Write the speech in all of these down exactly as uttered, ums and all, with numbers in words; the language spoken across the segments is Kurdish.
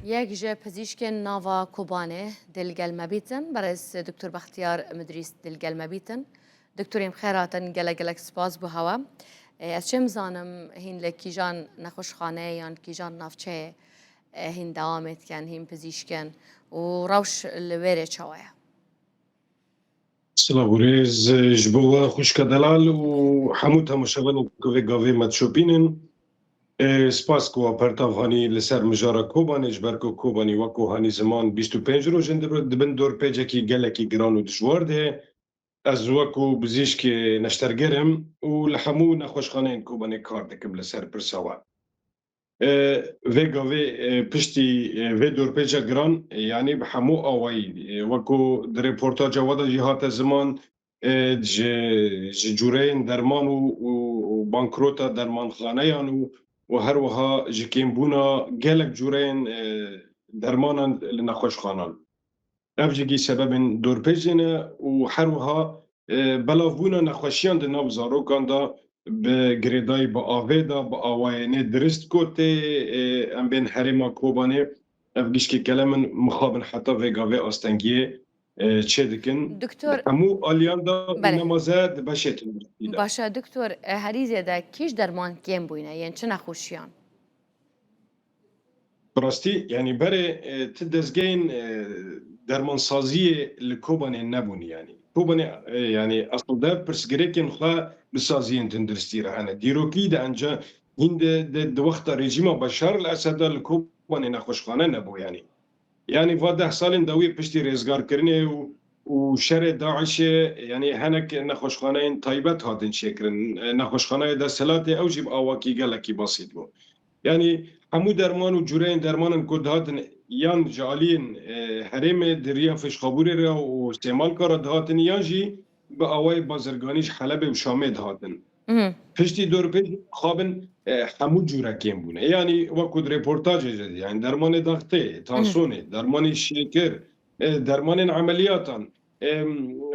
Yek ji pizîşkên nava Kobanê dê li gel me bîtin, berêz Doktor Bextiyar Midrîs dê li gel me bîtin. Doktorê, em xêr hatin, gelek gelek spas bo hewe. E, ez çi bizanim hîn li kîjan nexweşxaneyê yan kîjan navçeyê, e, hîn dewamê dikin, hîn pizîşk in û rewş li wê rê çawa ye? Silav û rêz ji bo we xwişka delal û hemû temaşevanên ku vê gavê me dişopînin. E, spas ku we pertav hanî li ser mijara Kobanê, ji ber ku Kobanî wek ku hanî ziman bîst û pênc roj in di, di bin dorpêcekî gelekî giran û dijwar de ye. Ez wek ku bizîşkê neşterger im û li hemû nexweşxaneyên Kobanê kar dikim li ser pirsa we. E, vê gavê, e, piştî, e, vê dorpêça giran, e, yanî bi hemû awayî, e, wek ku di rêportaja we de jî hate ziman, e, ji, ji cûreyên derman û, û, û bankrota dermanxaneyan û, û her wiha ji kêmbûna gelek cûreyên, e, dermanan li nexweşxanan. Ev jî gî sebebên dorpêcê ne û her wiha, e, belavbûna nexweşiyan di nav zarokan de bi girêdayî bi avê de, bi awayê nêdirist ku tê, e, em bên herêma Kobanê, ev gişkê kele min mixabin heta vê gavê astengiyê, e, çê dikin. Doktor, di hemû aliyan de û belê. Nemaze di beşê tenduristî de. Baş e, doktor, e, herî zêde kîj derman kêm bûyne, yên çi nexweşiyan? Bi rastî, yanî berê, e, ti dezgehên, e, dermansaziyê li Kobanê nebûn, yanî. Kobanê, e, yanî aslında pirsgirêkên xwe bi saziyên tenduristî re hene. Dîrokî de enca hîn di, di, di wexta rejîma Beşar el Esed de li Kobanê nexweşxane nebû, yanî. Yanî va deh salên dawî piştî rêzgarkirinê û, û şerê DAIŞê, yanî hinek nexweşxaneyên taybet hatin çêkirin. E, nexweşxaneyê desthilatê ew jî bi awakî gelekî besît bû. Yanî hemû derman û cûreyên dermanan ku dihatin yan ji aliyên, e, herêmê di riya Fêşxabûrê re û Sêmalka re dihatin yan jî bi awayê bazirganî ji Helebê û Şamê dihatin. Mhm. Piştî dorpêcê xabin, e, hemû cûre kêm bûne. Yanî wekû di rêportajê jî, yanî dermanê daxtê, Mhm. tansonê, dermanê şêkir, e, dermanên emeliyatan, e,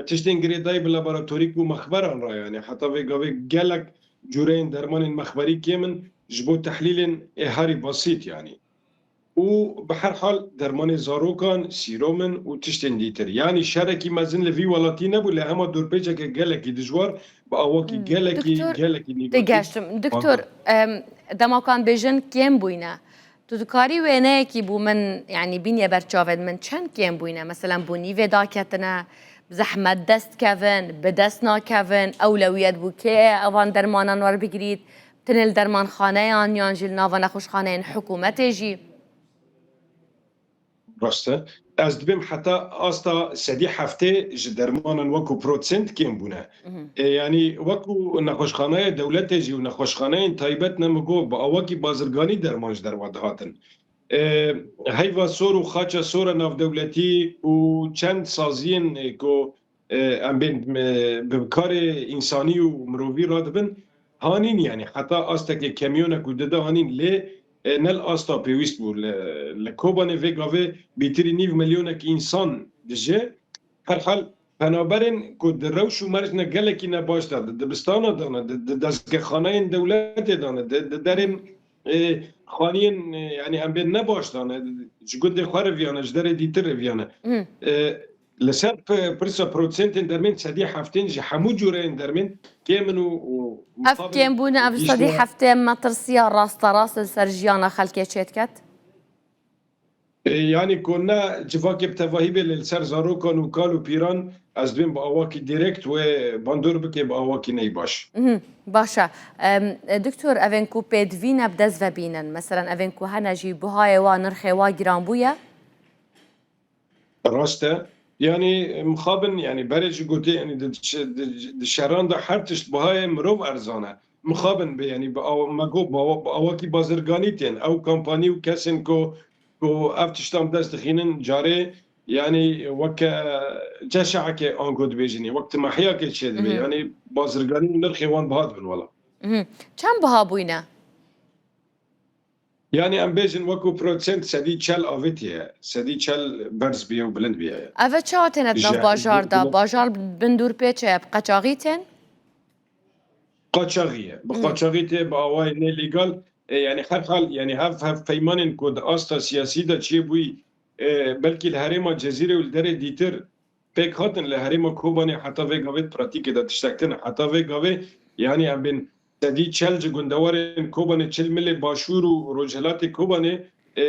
tiştên girêdayî bi laboratorîk û mexberan re, yanî heta vê gavê gelek cûreyên dermanên mexberî kêm in, ji bo tehlîlên êharî basît, yanî. Û bi her hal dermanê zarokan, sîromin û tiştên dîtir. Yanî şerekî mezin li vî welatî nebû, lê hema dorpêçeke gelekî dijwar, bi awakî Hmm, gelekî, doktor, gelekî negatif. Digeştim. Doktor, em, demakan bêjin kêm bûyne. Tu dikarî wêneyekî bo min, yanî bîniye ber çavên min, çend kêm bûyne? Meselen, bo nîvê daketine, bi zehmet dest dikevin, bi dest nakevin, ewlewiyet bo kê ye evan dermanan werbigirît? Tenê li dermanxaneyan yan jî li nava nexweşxaneyên hikûmetê jî? Rast e. Ez dibêm heta asta sedî heftê ji dermanan wekû protsent kêm bûne. Mhm. E, yanî wekû nexweşxaneya dewletê jî û nexweşxaneyên taybet ne min got bi awakî bazirganî derman ji derve dihatin. E, heyva sor û xaça sor e navdewletî û çend saziyên, e, ku e, em bên, e, bi karê însanî û mirovî radibin, hanîn, yanî heta astekê kemiyonek û dide hanîn, lê, e, ne li asta pêwîst bû. Li, li Kobanê vê gavê bîtirî nîv milyonek însan dije. Herhal, penaberên ku di rewş û merc ne gelekî ne baş de, di dibistana de ne, di, di dezgehxaneyên dewletê de ne, di, di derên, e, xaniyên, e, yanî em bên ne baş de ne, ji gundê xwe re viyane, ji derê dîtir re viyane. Hmm. E, Li ser pi-, pirsa prosentên dermên sedî heftên ji hemû cûreyên dermên kêm in û, û Ev mixabin kêmbûne, ev ji sedî heftê metirsiya rasterast li ser jiyana xelkê çêdiket? E, yanî ku ne civakê bi tevahî bê, lê li ser zarokan û kal û pîran ez dibêm bi awakî direkt wê bandor bike bi awakî ney baş. Mhm, baş e. Em, e, doktor, evên ku pêdivî ne bi dest ve bînin. Meselen, evên ku hene jî buhayê wa, nirxê wa giran bûye? Rast e. Yanî, mixabin, yanî, berê jî gotê, yanî, di, di, di şeran de her tişt bihayê mirov erzan e. Mixabin be, yanî, bi aw-, me got, bi aw-, bi awakî bazirganî tên. Ew kampanî û kesên ku, ku ev tiştan bi dest dixînin, carê, yanî, weke ceşeeke ango dibêjinê, wek timehiyake çêdibe. Mhm. Yanî, bazirganî û nirxê wan biha dibin wela. Mhm. Çend biha bûyne? Yanî em bêjin wekû prosent sedî çel avêtiye, sedî çel berz bûye û bilind bûye. Ev e çawa têne di nav bajar de? Bajar bi bin dûr pêçe ye, bi qeçaxî tên? Qaçaxî ye. Bi Hmm. qaçaxî tê, bi awayê nêlîgal. E, yani her hal, yani hev, hev peymanên ku di asta siyasî de çêbûyî, e, belkî li herêma Cezîrê û li derê dîtir pêk hatin, li herêma Kobanê heta vê gavê di pratîkê de tiştek tune. Heta vê gavê, yani em bên sedî çel ji gundewarên Kobanê, çil milê Başûr û Rojhilatê Kobanê, e,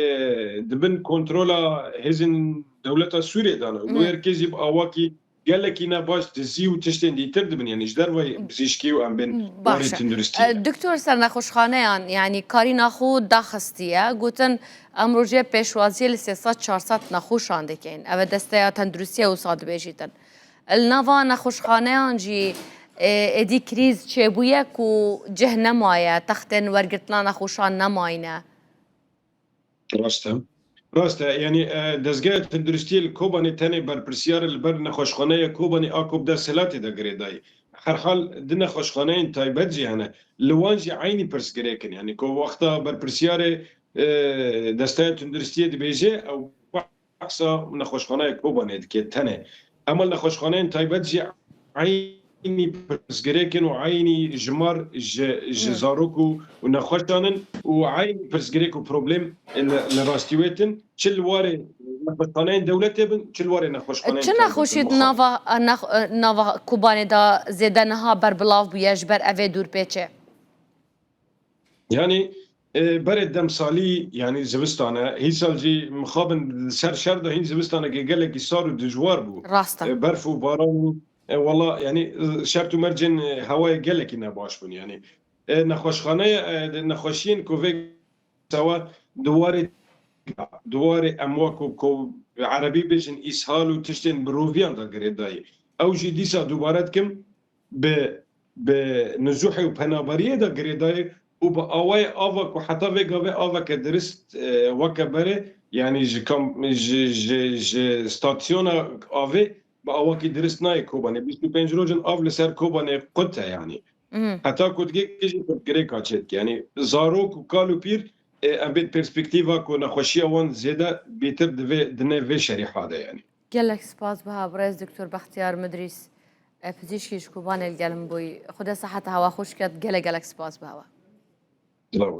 di bin kontrola hêzên dewleta Sûriyê de ne. Û Hı. Wê herkê jî bi awakî gelekî ne baş dizî û tiştên dîtir dibin, yani ji dervayê pizîşkî û em bên Baş warê e. tunduristiyê. E, Doktor, ser nexweşxaneyan, yani karîna xwe daxistiye, gotin, em rojê pêşwaziyê li sê sed çar sed nexweşan dikin. Ev e desteya tenduristiyê wisa dibêjîtin. Li nava nexweşxaneyan jî, e, êdî krîz çêbûye ku cih nemaye, textên wergirtina nexweşan nemayne. Rast e. Rast e. Yani, e, dezgeha tenduristiyê li Kobanê tenê berpirsiyar e li ber nexweşxaneya Kobanê a ku bi desthilatê de girêdayî. Herhal di nexweşxaneyên taybet jî hene. Li wan jî eynî pirsgirêk in. Yani ku wexta berpirsiyarê, e, desteya tenduristiyê dibêje, ew behsa nexweşxaneya Kobanê dike tenê. Ema nexweşxaneyên taybet jî eynî pirsgirêk in û eynî jimar ji, ji Hı. zarok û, û nexweşan in û eynî pirsgirêk û problem li, li rastî wê tin. Çi li warê nexweşxaneyên dewletê bin, çi li warê nexweşxaneyên Çi taybet bin nexweşî di mixabin. nava, nex-, nava Kobanê de zêde niha berbilav bûye ji ber evê dûrpêçê? Yani, e, berê demsalî, yani zivistan e, hîsal jî mixabin li ser şer de hîn zivistaneke gelekî sar û dijwar bû. Rast e. E, berf û baran û, e, wela, yani, e, şert û mercên, e, hewayê gelekî nebaş bûn. Yani, e, nexweşxaneye, e, nexweşiyên ku vê sewa di warê, di warê em wek ku, ku erebî bêjin îshal û tiştên bi roviyan de girêdayî. Ew jî dîsa dubare dikim, bi, bi nizûhê û penaberiyê de girêdayî û bi awayê ava ku heta vê gavê aveke dirist, e, weke berê, yani ji kam-, ji, ji, ji stasyona avê bi awakî dirist nayê Kobanê. Bîst û pênc roj in av li ser Kobanê qut e yani. Mhm. Heta ku digê jî girêka çêdike. Yani zarok û kal û pîr, e, em bê perspektîva ku nexweşiya wan zêde bêtir divê, dine vê şerîha de yani. Gelek spas biha birêz Doktor Bextiyar Midrîs, e, pizîşkî ji Kobanê li gel min bûyî. Xuda seheta hewa xweş ket, gelek gelek spas biha we. Selaw.